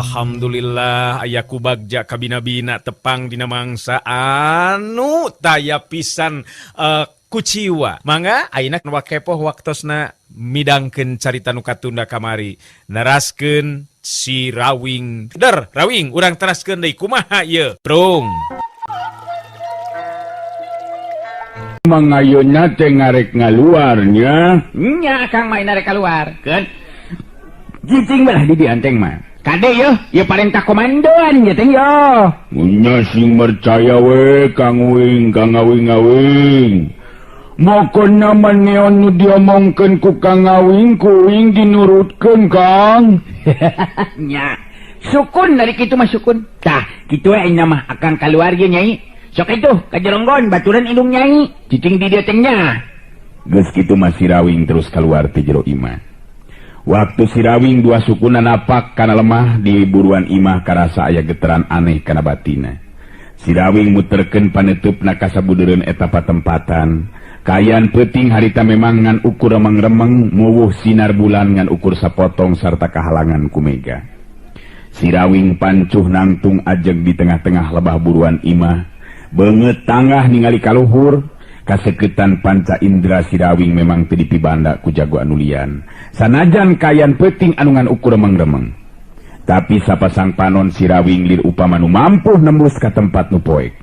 Alhamdulillah aya ku bagja kabina-bina tepang dina mangsa anu taya pisan kuciwa. Mangga ayeuna wakepoh waktosna midangkeun carita nu katunda kamari. Neraskeun si Rawing. Der, Rawing urang teraskeun deui kumaha ieu? Prung. Mangayuna teh ngarek ngaluarnya. Nya Kang mah arek kaluar. Keun. Cicing belah di dianteng mah. Kade yeuh, ieu parentah komandoan ieu teh yo. Nya sing percaya we Kang Wing, Kang Awing-awing. Mokona mah neon nu diomongkeun ku Kang Awing kuing dinurutkeun Kang. Nya. Sukun dari kitu mah sukun. Tah, kitu we ayeuna mah akang kaluar ge Nyai. Sok itu ka jeronggon baturan indung Nyai. Cicing di dieu teh nya. Geus kitu mah si Rawing terus kaluar ti jero imah. Waktu si Rawing dua sukuna napak kana lemah di buruan imah karasa aya geteran aneh kana batina. Si Rawing muterkeun paneutupna ka sabudeureun eta patempatan. Kaayaan peuting harita memang ngan ukur remeng-remeng muwuh sinar bulan ngan ukur sapotong sarta kahalangan ku mega. Si Rawing pancuh nangtung ajeg di tengah-tengah lebah buruan imah. Beungeut tangah ningali kaluhur. Kaseketan panca indra si Rawing memang teu dipibanda ku jago anu lian. Sanajan kaayaan peuting anu ngan ukur remeng-remeng. Tapi sapasang panon si Rawing lir upama nu mampu nembus ka tempat nu poek.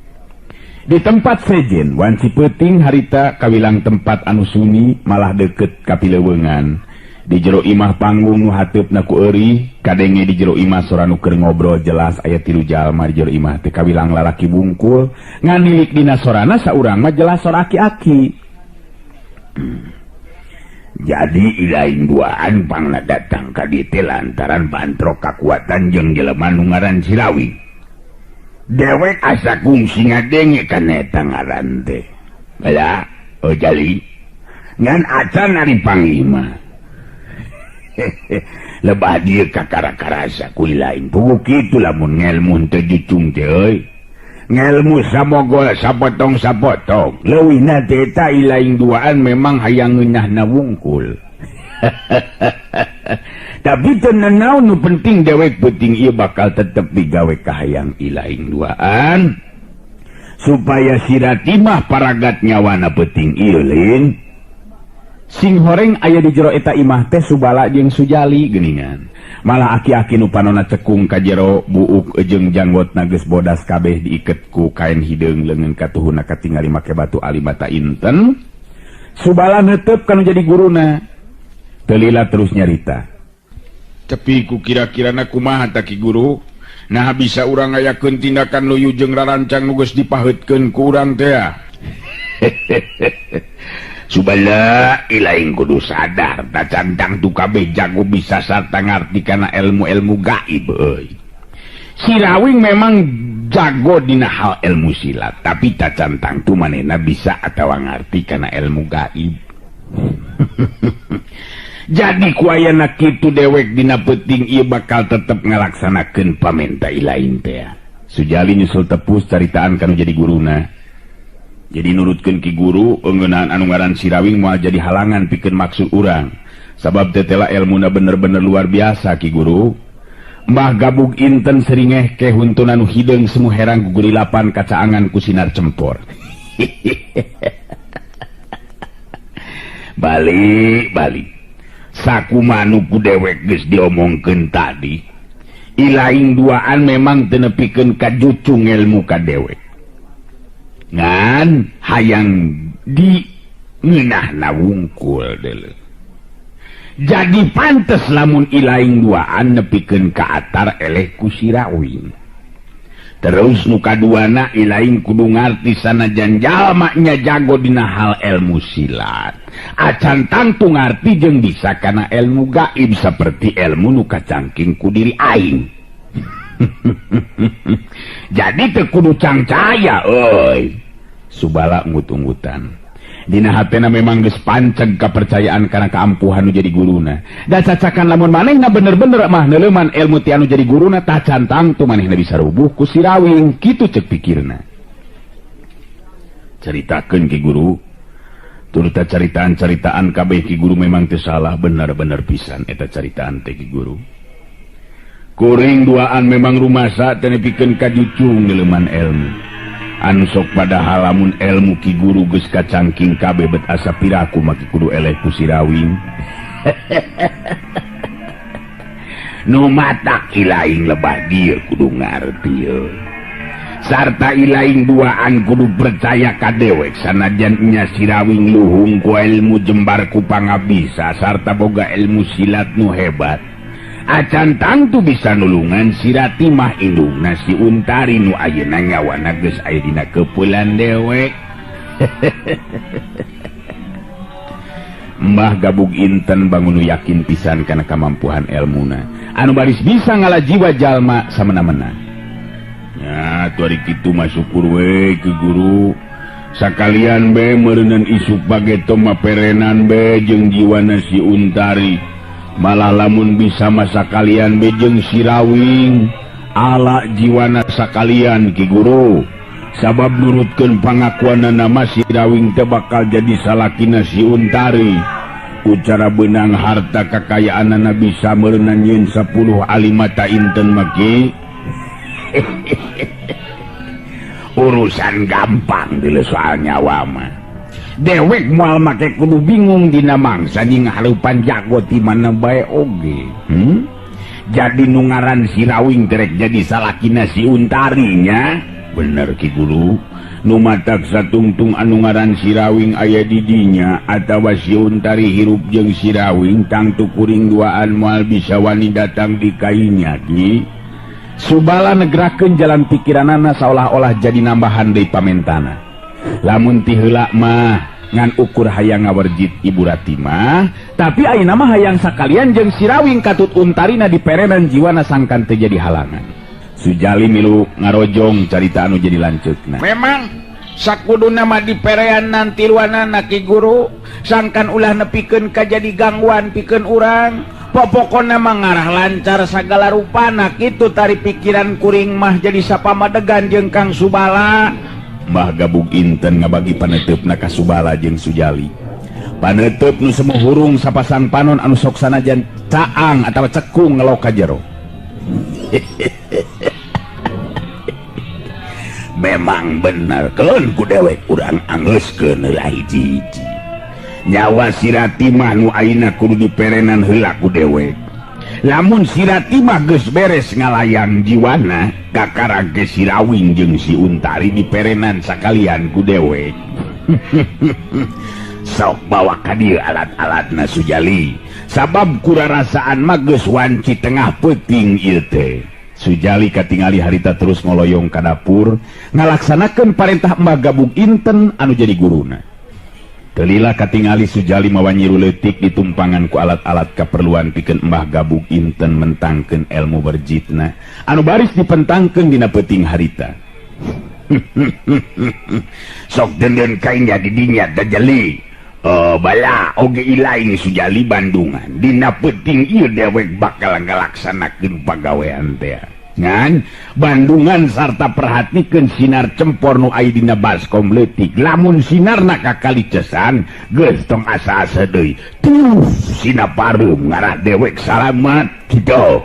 Di tempat sejen wanci peuting harita kawilang tempat anu sunyi malah deket ka pileuweungan. Di jero imah panggung nu hateupna ku eurih, kadenge di jero imah sora nu keur ngobrol jelas aya tilu jalma di jero imah teh kawilang lalaki bungkul, nganilik dina sorana saurang mah jelas sora aki-aki. Jadi ilaing duaan pangna datang ka dieu teh lantaran bantrok kakuatan jeung jelema nu ngaran si Rawing. Dewek asa kungsi ngadenge kana eta ngaran teh. Bala, oh jali. Ngan acan ari panglima. Lebah dieu kakara-karasa ku lain. Puguh kitu lamun ngelmu teu jucung teh euy. Ngelmu samogol sapotong-sapotong. Leuwihna teh eta ilaing duaan memang hayang ngeunahna wungkul. Tapi teu nanaon nu penting dewek penting ieu bakal tetep digawe kahayang ilaing duaan. Supaya si Ratimah paragat nyawana penting ieu lin. Sing horeng aya di jero eta imah teh Subala jeung Sujali geuningan. Malah aki-aki nu panona cekung ka jero buuk jeung janggotna geus bodas kabeh diiket ku kain hideung leungeun katuhuna katingali make batu ali mata inten. Subala neuteup kanu jadi guruna. Teu lila terus nyarita. Tapi ku kira-kirana kumaha ta ki guru? Nah bisa urang ngayakeun tindakan luyu jeung rarancang nu geus dipaheutkeun ku urang teh. Subala ilaing kudu sadar ta cantang tu kabeh jago bisa sarta ngarti kana ilmu-ilmu gaib euy. Si Rawing memang jago dina hal ilmu silat, tapi ta cantang tu manehna bisa atawa ngarti kana ilmu gaib. Jadi ku ayana kitu dewek dina peuting ieu bakal tetep ngalaksanakeun pamenta ilaing teh. Sujali nyusul tepus caritaan kanu jadi guruna. Jadi nurutkeun ki guru ngeunaan anu ngaran si Rawing moal jadi halangan pikeun maksud urang. Sabab tetela elmuna bener-bener luar biasa ki guru. Mbah gabug inten seringeh ke huntuna nu hideung semu herang gugurilapan kacaangan ku sinar cempor. Balik balik. Sakumaha nu ku dewek geus diomongkeun tadi. Ilaing duaan memang teu nepikeun ka jucung ilmu ka dewek. Ngan hayang di ngeunahna wungkul deuleu. Jadi pantes lamun ilaing duaan nepikeun ka atar eleh ku si Rawing. Terus nu kaduana ilaing kudu ngarti sanajan jalma nya jago dina hal ilmu silat. Acan tangtu ngarti jeung bisa kana ilmu gaib seperti ilmu nu kacangking ku diri aing. Jadi teu kudu cangcaya euy. Subala ngut-ngutan. Dina hatena memang geus panceg kapercayaan kana kaampuhan nu jadi guruna. Da cacakan lamun manehna bener-bener mah neuleuman ilmu ti anu jadi guruna tah cantang tu manehna bisa rubuh ku si Rawing, kitu ceuk pikirna. Caritakeun ki guru. Turta caritaan-caritaan kabeh ki guru memang teu salah, bener-bener pisan eta caritaan teh ki guru. Kuring duaan memang rumasa teh nepikeun ka jucung ngeuleman ilmu. Anu sok padahal lamun ilmu ki guru geus kacangking kabeh bet asa piraku maki kudu eleh ku Sirawing. Nu matak ilaing lebah dieu kudu ngarti euy. Sarta ilaing duaan kudu percaya ka dewek sanajan nya Sirawing luhung ku ilmu jembar ku pangabisa sarta boga ilmu silat nu hebat. Acan tangtu bisa nulungan Sirati mah indungna si Untari nu ayeuna nyawana geus aya dina keupulan dewek. Mbah Gabug Inten bangun yakin pisan kana kamampuhan elmuna anu baris bisa ngala jiwa jalma samena-mena. Ya tuh ari kitu mah syukur we ke guru. Sakalian be meureunan isuk bageto mah perenan be jeung jiwana si Untari. Malah lamun bisa mah sakalian be jeung Sirawing ala jiwana sakalian ki guru. Sabab nurutkeun pangakuanana mah Sirawing teh bakal jadi salakina si Untari. Ucara benang harta kakayaanana bisa meureunan nyeun 10 alimata inten mah ki. Urusan gampang deuleu soal nyawa mah. Dewek moal make kudu bingung dina mangsa jeung harupan jago ti mana bae oge. Jadi nu ngaran Sirawing terek jadi salakina si Untari nya. Bener ki guru. Nu matak satungtung anu ngaran Sirawing aya di dinya atawa si Untari hirup jeung Sirawing tangtu kuring duaan moal bisa wani datang di kainya ki. Subala negrakeun jalan pikiranana saolah-olah jadi nambahan deui pamentana. Lamun ti heula mah ngan ukur hayang ngawerjit Ibu Rati mah, tapi ayeuna mah hayang sakalian jeung Sirawing katut Untarina diperenan jiwana sangkan teu jadi halangan. Sujali milu ngarojong carita anu jadi lanceukna. Memang sakuduna mah diperean nanti tiluanana ki guru, sangkan ulah nepikeun ka jadi gangguan pikeun urang. Popokona mah ngarah lancar sagala rupana kitu tari pikiran kuring mah jadi sapamadegan jeung Kang Subala. Mbah Gabug Inten ngabagi paneuteup ka Subala jeung Sujali. Paneuteub nu semu hurung sapasang panon anu sok sanajan caang atawa cekung ngelok ka jero. Memang bener keun ku dewek urang anggeuskeun heula hiji-hiji. Nyawa Sirati mah nu ayeuna kudu diperenan heula ku dewek. Lamun Sirati mah geus beres ngalayang jiwana, kakara ge Sirawing jeung si Untari diperenan sakalian ku dewek. Sok bawa ka dieu alat-alatna Sujali. Sabab kurarasaan mah geus wanci tengah peuting ieu teh. Sujali katingali harita terus ngoloyong ka dapur ngalaksanakeun parentah Mbah Gabug Inten anu jadi guruna. Kelila katingali Sujali mawa nyiru leutik ditumpangan ku alat-alat kaperluan pikeun Mbah Gabug Inten mentangkeun ilmu berjitna anu baris dipentangkeun dina peuting harita. Sok deuneun kain jadi dinya dajeli. Oh, bala oge ilaing Sujali Bandungan dina peuting ieu dewek bakal ngalaksanakeun pagawean teh. Ngan Bandungan sarta perhatikeun sinar cempor nu aya dina baskom leutik. Lamun sinarna kakali cesan geus tong asa-asa deui. Tuh sina pareum ngarah dewek salamat kitu.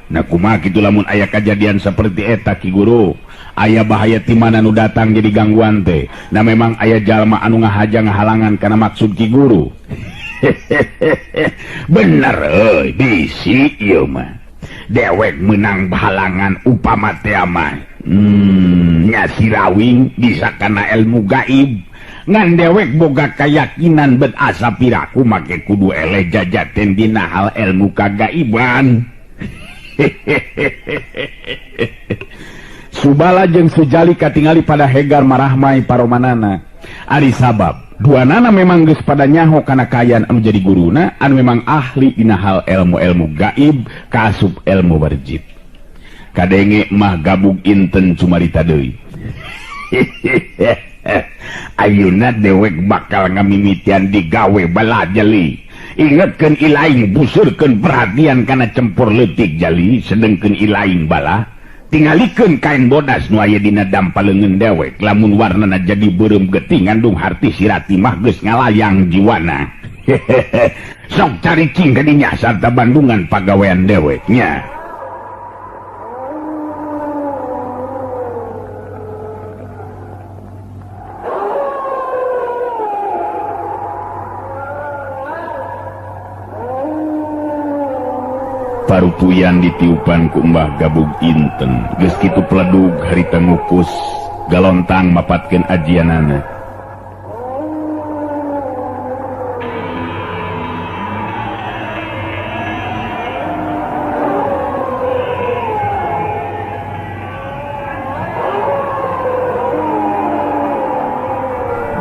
Nah kumaha kitu lamun aya kajadian seperti eta ki guru? Aya bahaya ti mana nu datang jadi gangguan teh. Nah memang aya jalma anu ngahaja ngahalangan kana maksud ki guru. Bener euy, bisi ieu mah. Dewek menang bahalangan upama teh mah. Nya Sirawing bisa kana ilmu gaib. Ngan dewek boga keyakinan bet asa piraku make kudu eleh jajaten dina hal ilmu kagaiban. Subala jeung Sujali katingali pada hegar marahmai paromanana. Ari sabab duanana memang geus pada nyaho kana kaayaan anu jadi guruna anu memang ahli dina hal ilmu-ilmu gaib kaasup ilmu berjit. Kadenge mah Gabug Inten cumarita deui. Ayeuna dewek bakal ngamimitian digawe bala jeli. Ingetkeun ilaing busurkeun perhatian kana cempur leutik jali sedengkeun ilaing bala. Tingalikeun kain bodas nu aya dina dampa leungeun dewek lamun warnana jadi beureum getih ngandung harti Sirati mah geus ngalayang jiwana. Sok caricing ka dinya sarta Bandungan pagawean dewek nya. Parupuyan ditiupan ku Mbah Gabug Inten. Geus kitu peledug harita ngukus galontang mapatkeun ajianana.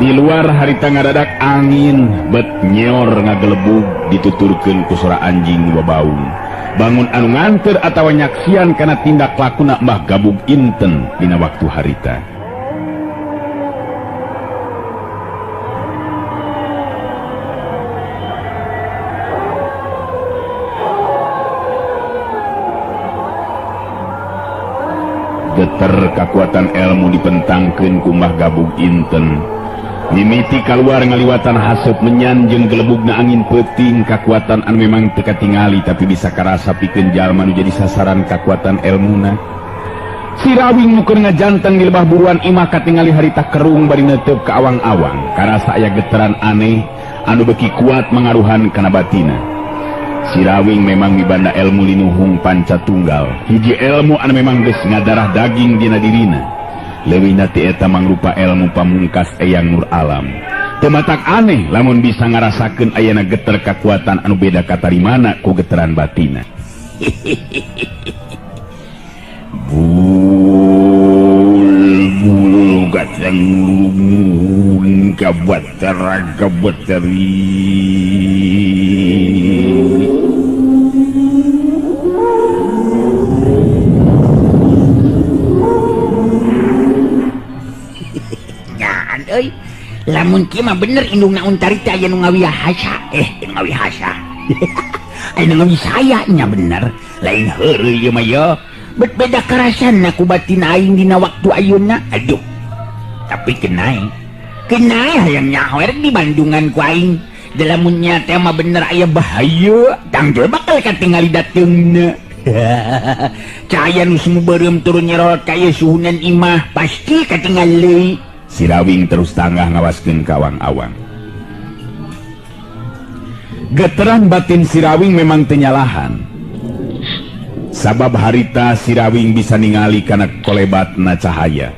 Di luar harita ngadadak angin bet nyeor ngagelebug dituturkeun ku sora anjing babaung. Bangun anu nganter atawa nyaksian kana tindak lakuna Mbah Gabug Inten dina waktu harita. Geter kakuatan ilmu dipentangkeun ku Mbah Gabug Inten. Mimiti kaluar ngaliwatan haseup menyan jeung gelebugna angin peuting kakuatan anu memang teu katingali tapi bisa karasa pikeun jalma nu jadi sasaran kakuatan elmuna. Sirawing nu keur ngajanteng di lebah buruan imah katingali harita kerung bari neuteup ka awang-awang karasa aya getaran aneh anu beuki kuat mangaruhan kana batina. Sirawing memang mibanda elmu linuhung panca tunggal, hiji elmu anu memang geus ngadarah daging dina dirina. Leuwihna ti eta mangrupa elmu pamungkas Eyang Nur Alam. Teu matak aneh lamun bisa ngarasakeun ayana geter kakuatan anu beda katarimana ku geteran batina. Bul bul gacang lumun kabatara kabatari. Euy, lamun kieu mah bener indungna Untari teh aya nu ngawihasa. Ngawihasa. Aya nu ngawisaya nya bener. Lain heureuy ieu mah ye. Bet beda karasanna ku batin aing dina waktu ayeuna. Aduh. Tapi kenae. Kenae hayang nyaho erek di Bandungan ku aing. Da lamun nya teh mah bener aya bahaya, tangtu bakal katingali dateungna. Cahaya nu sumubeureum turun nyerot ka ieu suhunan imah pasti katingali. Sirawing terus tanggah ngawaskeun ka awang-awang. Geteran batin Sirawing memang teu nyalahan. Sabab harita Sirawing bisa ningali kana kolebatna cahaya.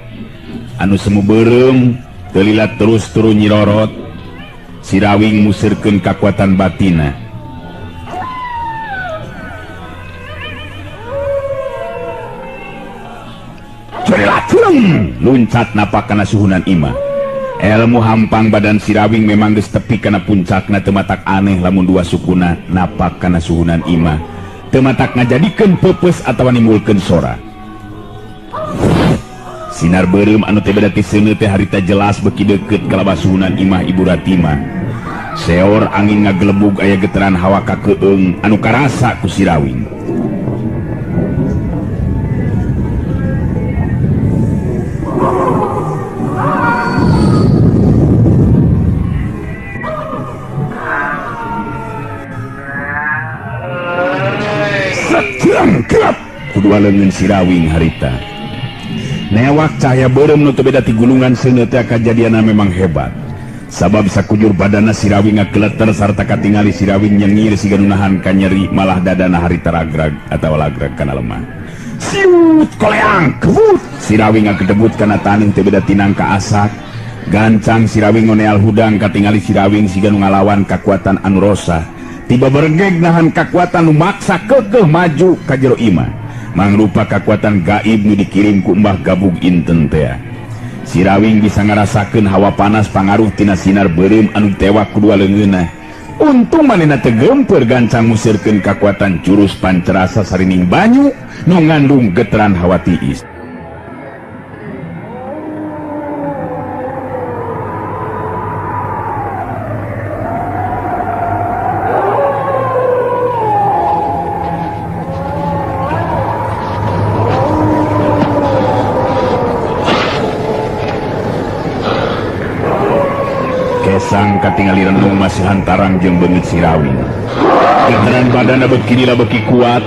Anu semu beureum teu lila terus turun nyirorot. Sirawing museurkeun kakuatan batina. Luncat napak kana suhunan imah. Elmu hampang badan Sirawing memang geus tepi kana puncakna teu matak aneh lamun dua sukuna napak kana suhunan imah. Teu matak ngajadikeun peupeus atawa nimbulkeun sora. Sinar beureum anu teu beda ti seuneu teh harita jelas beuki deukeut ka labah suhunan imah Ibu Ratimah. Seor angin ngagelebug aya geteran hawa kakeung anu karasa ku Sirawing. Kedua leungeun Sirawing harita. Newak cahaya beureum nu teu beda ti gulungan seuneu teh kajadianna memang hebat. Sabab sakujur badana Sirawing ngageleter sarta katingali Sirawing nyengir siga nu nahan kanyeri malah dadana harita ragrag atawa lagrag kana lemah. Siut koleang kebut Sirawing ngagedebut kana taneuh teu beda tinang ka asak. Gancang Sirawing ngoneal hudang katingali Sirawing siga nu ngalawan kakuatan anu rosa. Tiba bergeg nahan kakuatan nu maksa keukeuh maju ka jero imah. Mangrupa kakuatan gaib nu dikirim ku Mbah Gabug Inten teh. Sirawing bisa ngarasakeun hawa panas pangaruh tina sinar beureum anu ditewak ku dua leungeunna. Untung manehna teu geumpeur gancang museurkeun kakuatan jurus pancerasa sarining banyu nu ngandung geteran hawa tiis. Kesang katingali renung masih hantarang jeung beungeut Sirawing. Getaran badana beuki lila beuki kuat.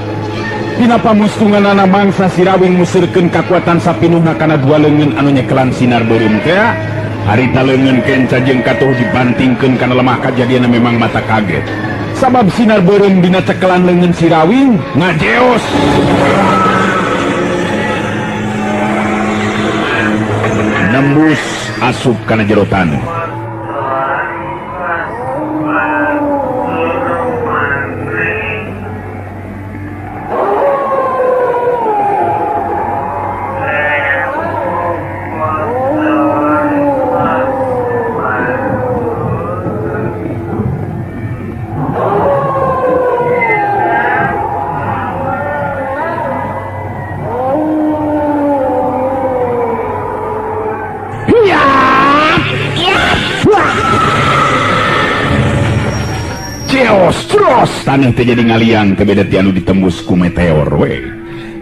Dina pamustunganana mangsa Sirawing museurkeun kakuatan sapinuhna kana dua leungeun anu nyekelan sinar beureum teh. Harita leungeun kenca jeung katuh dibantingkeun kana lemah kajadianna memang mata kaget. Sabab sinar beureum dina cekelan leungeun Sirawing ngajeos. Nembus asup kana jero taneuh. Ceos terus tanah teh jadi ngaliang teh beda ti anu ditembus ku meteor we.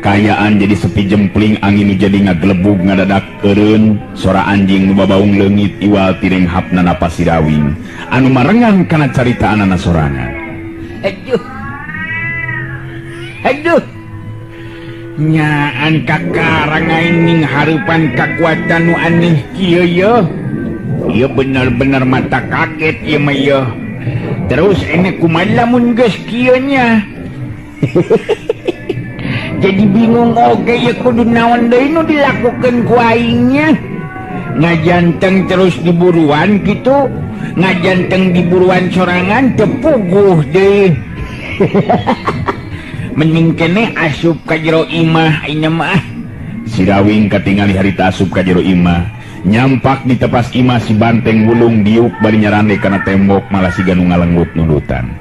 Kayaan jadi sepi jempling, angin nu jadi ngagelebug ngadadak eureun, sora anjing nu babaung leungit iwal tireng hapna napas Sirawing anu marengan kana caritaanana sorangan. Aduh. Aduh. Nyaan kakarang aing hareupan kakuatan nu aneh kieu yeuh. Ieu bener-bener mata kaget ieu mah yeuh. Terus ini kumaha lamun geus kieu nya. Jadi bingung oge ieu kudu naon deui nu dilakukeun ku aing nya. Ngajanteng terus diburuan kitu, ngajanteng diburuan sorangan teu puguh deui. Mending keneh asup ka jero imah aing mah. Sirawing katingali harita asup ka jero imah. Nyampak di tepas imah si banteng wulung diuk bari nyarande kana tembok malah siga nu ngalenggut nundutan.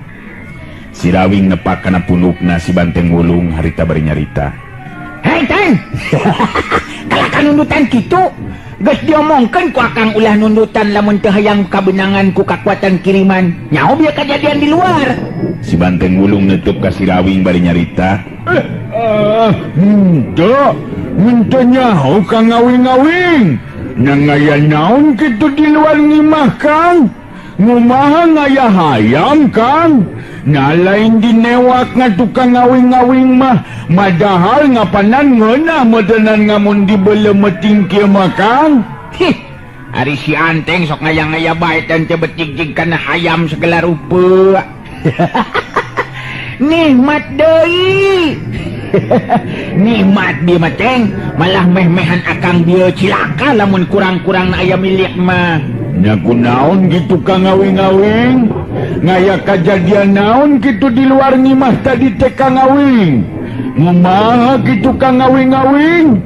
Sirawing nepak kana punukna si banteng wulung harita bari nyarita. Hei teng. Kalahkan nundutan kitu. Geus diomongkeun ku akang ulah nundutan lamun teu hayang kabenangan ku kakuatan kiriman. Nyaho bieu kajadian di luar. Si banteng wulung neutup ka Sirawing bari nyarita. Henteu, henteu nyaho ka ngawing-ngawing. Nang ngaya naon kitu di luar ngimah Kang? Ngumaha ngaya hayam Kang? Nah lain dinewak ngatukang ngawing-ngawing mah, madahal ngapanan ngeunah medenan ngamun dibelem meting kieu mah Kang. Hih, ari si anteng sok ngaya-ngaya bae teh teu betig-jig kana hayam segala rupa. Nikmat deui. Nikmat bieu mah teng, malah meh-mehan akang bieu cilaka lamun kurang-kurang aya milik mah. Nya kunaon kitu Kang ngawing-ngawing? Ngaya kajadian naon kitu di luar ngimah tadi teh Kang ngawing? Ngumaha kitu Kang ngawing-ngawing?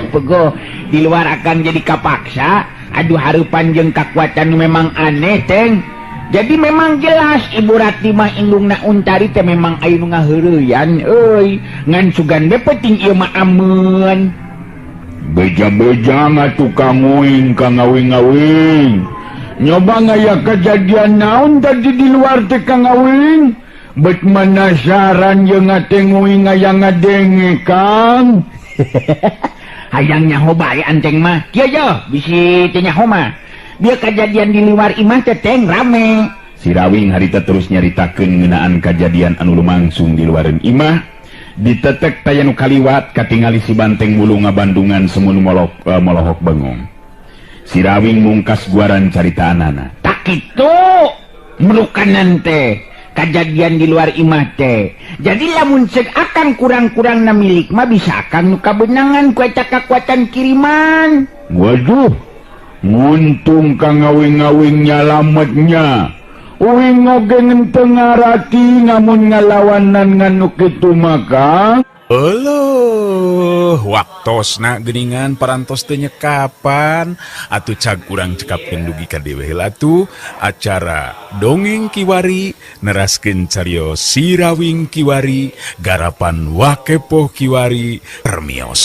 Pego di luar akan jadi kapaksa, aduh hareupan jeung kakuatan nu memang aneh teng. Jadi memang jelas Ibu Rati mah indungna Untari teh memang aya nu ngaheureyan euy. Ngan sugan be penting ieu mah ameun. Beja-beja ngatuh Kang Uing Kang ngawing-ngawing. Nyoba ngaya kejadian naon tadi di luar teh Kang ngawing? Bet manasaran jeung ngatenguing aya ngadenge Kang. Hayang nyaho bae anteng mah. Kieu ye bisi teu nyaho mah. Bieu kajadian di luar imah teh teng rame. Sirawing harita terus nyaritakeun ngeunaan kajadian anu lumangsung di luareun imah. Ditetek taya nu kaliwat katingali si banteng wulung ngabandungan semun molohok bengong. Sirawing mungkas guaran caritaanana. Tak kitu merukanan teh kajadian di luar imah teh. Jadi lamun ceuk akang kurang-kurang na milik mah bisa akang nu kabenangan ku eta kakuatan kiriman. Waduh, nguntung Kang ngawing-ngawing nyalametnya. Uing oge ngenteu ngarati ngamun ngalawanan ngan nu kitu mah Kang. Euleuh, waktosna geuningan parantos teu nyekapan atuh cag urang cekapkeun dugi ka dewe heula atuh acara dongeng kiwari neraskeun carios Sirawing kiwari garapan Wakepoh kiwari permios.